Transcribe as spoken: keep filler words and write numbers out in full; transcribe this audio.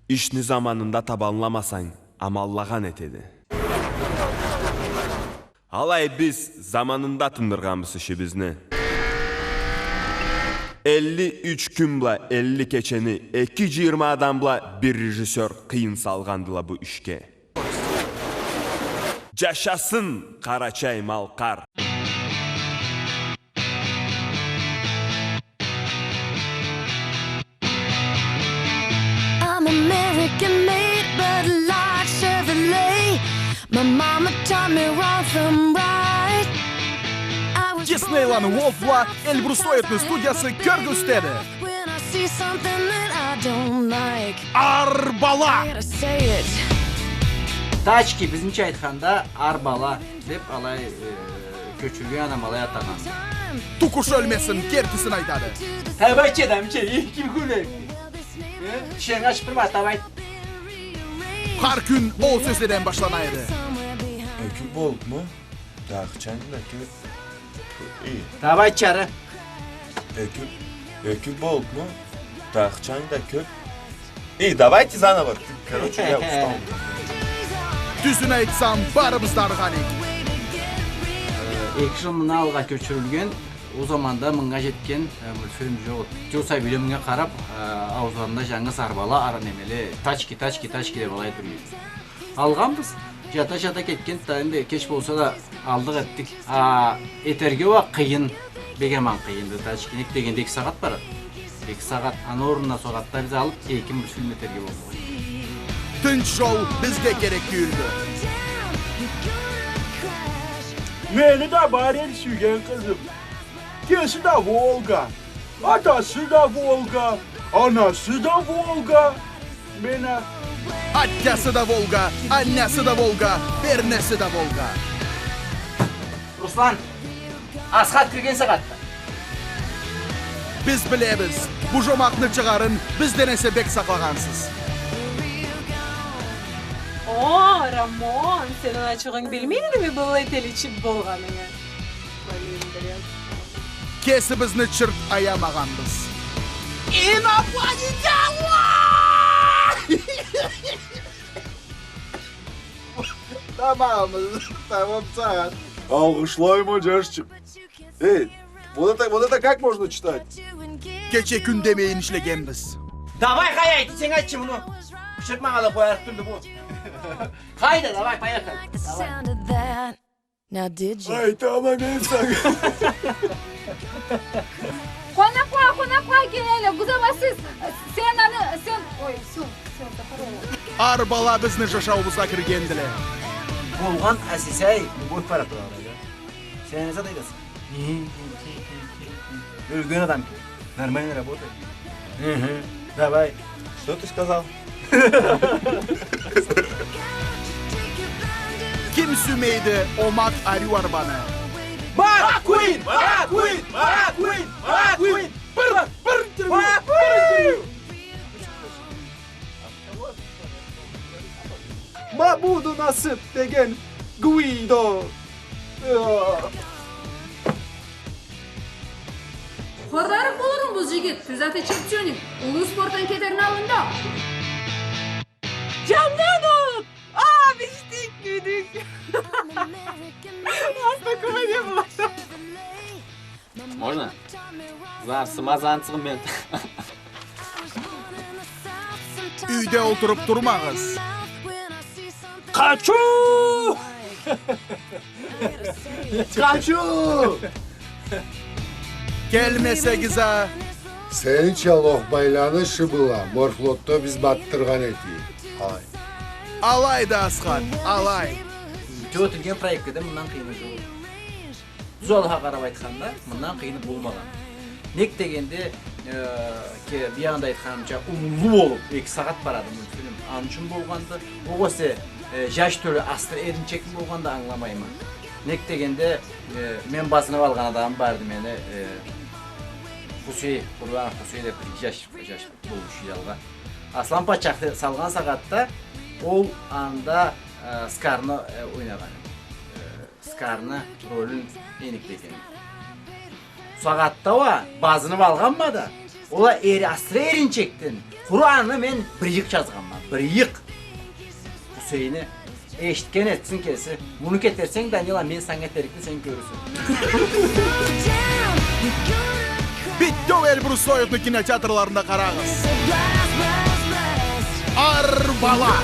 Ишни заманында табанламасанг, амаллагъан этеди. Алай биз заманында тындыргъанбыз ишибизни. Элли юч кюн бла элли кечени эки джыйырма адам бла бир режиссёр къыйын салгъандыла бу ишге. Джашасын Къарачай-Малкъар! I'm American made, but a large Chevrolet. My mama taught me wrong from right. I was Диснейланы Уолт бла Эльбрус Уайтны студиясы кёргюзтеди. When I see something that I don't like, Арбала! I gotta say it. Тачки, бизнича айтханда, арбала деп алай, э, кёчюрген адам алай атагъан. Тукуш ёлмесин, кертисин айтады. Табайча да, мича, э, ким кюледи? Э, тишинги ачып турма, табай. Хар кюн ол сёзледен башлана эди. Экю болупму? Тахчанг да кёп. Эй. Табай чары. Экю, экю болупму? Тахчанг да кёп. Эй, давайте заново. Короче, я устал. Тюзюн айтсам, барыбыз да арыгъан эдик. Э, эки джыл мындан алгъа кёчюрюлген, ол заманда мынга джетген, э, мультфильм джокъ эди. Тёт сабийле мынга къарап, э, ауузларында джангыз арбала, ара немеле, тачки, тачки, тачки деп алай тура эди. Алгъанбыз. Джата-джата кетген да, энди кеч болса да алдыкъ, этдик. А этерге уа къыйын. Бек аман къыйынды. Тачкини эки дегенде эки сагъат барады. Эки сагъат. Аны орнуна сагъатда биз алып, эки мультфильм этерге болдукъ. Тынч джол бизге керек тюйюлдю. Мени да бар эди сюйген къызым. Кеси да Волга. Атасы да Волга, анасы да Волга. Мен а... Атасы да Волга, анасы да Волга, бернеси да Волга. Руслан, Асхат кирген сагъатда. Биз билебиз, бу джомакъны чыгъарын бизден эсе бек сакълагъансыз. О, Рамон, сен аны ачыгъынг билмей эдими быллай теличип болгъанынгы? Кесибизни чырт аямагъанбыз. Инопланетянла! Тамам, тамам, сагъат. Алгъышлайма, джашчыкъ. Эй, вот это, вот это как можно читать? Кече-кюн демейин ишлегенбиз. Давай, хайда, сен айтчы муну. Къычыртмагъанлай къоярыкъ тюлдю бу. Хайда, давай, поехали. Давай. Now did you? Айтама мен сагъа. Къонакъла, къонакъла келелле, Гузама, сиз, сен аны, сен, ой, всё, всё, запорола. Арбала бизни джашауубузгъа киргендиле. Болгъан, а сисай, любовь бара турады. Сен не зат айтаса? Ёлген адам кибик. Нормально работает. Мгм. Давай. Что ты сказал? Ким сюймейди омакъ ариу арбаны? Маккуин! Маккуин! Маккуин! Маккуин! Бир, бир интервью! Маккуин! Бир интервью! Ма буду насып деген Гуидо. Хорларыкъ болурму бу джигит? Ты зат ичип тюшюнюп, уллу спортдан кетерни аллында. Джамданып! А, биштик, кюйдюк. Аста кёбеде болады. Можно? Зар, сымазан сыгъым мен. Юйде олтуруп турмагъыз. Къачуу! Къачуу! Келмесегиз а. Сенича лохбайланы шыбыла, морфлотда биз батдыргъан этик. Ай. Алайды, Асхат, алай. Тёт Илген проектиде мындан къыйыны джокъ. Тюз алгъа къарап айтханда, мындан къыйыны болмагъан. Нек дегенде, э, ке, биягъында айтханымча, уллу болуп, эки сагъат барады мультфильм. Аны ючюн болгъанды. Огъесе, э, джаш тёлю асты эринчекми болгъанды, ангыламайма. Нек дегенде, э, мен базынып алгъан адамым барды мени, э, Хусей, Къурбанов Хусей деп бир джаш, джаш болуучу джалгъа. Аслан Патчах салгъан сагъатда ол анда, э, Скарны, э, ойнагъан. Э, Скарны ролюн эниклеген. Сагъатда уа базынып алгъанма да, Ол а эри-, асыры эринчекден къуру аны мен бир ыйыкъ джазгъанма, бир ыйыкъ. Хусейни эшитген этсин кеси. Муну кетерсенг, Данила, мен санга этерикни сен кёрюрсе. Битеу Эльбрусоевну кинотеатрларында къарагъыз. Арбала.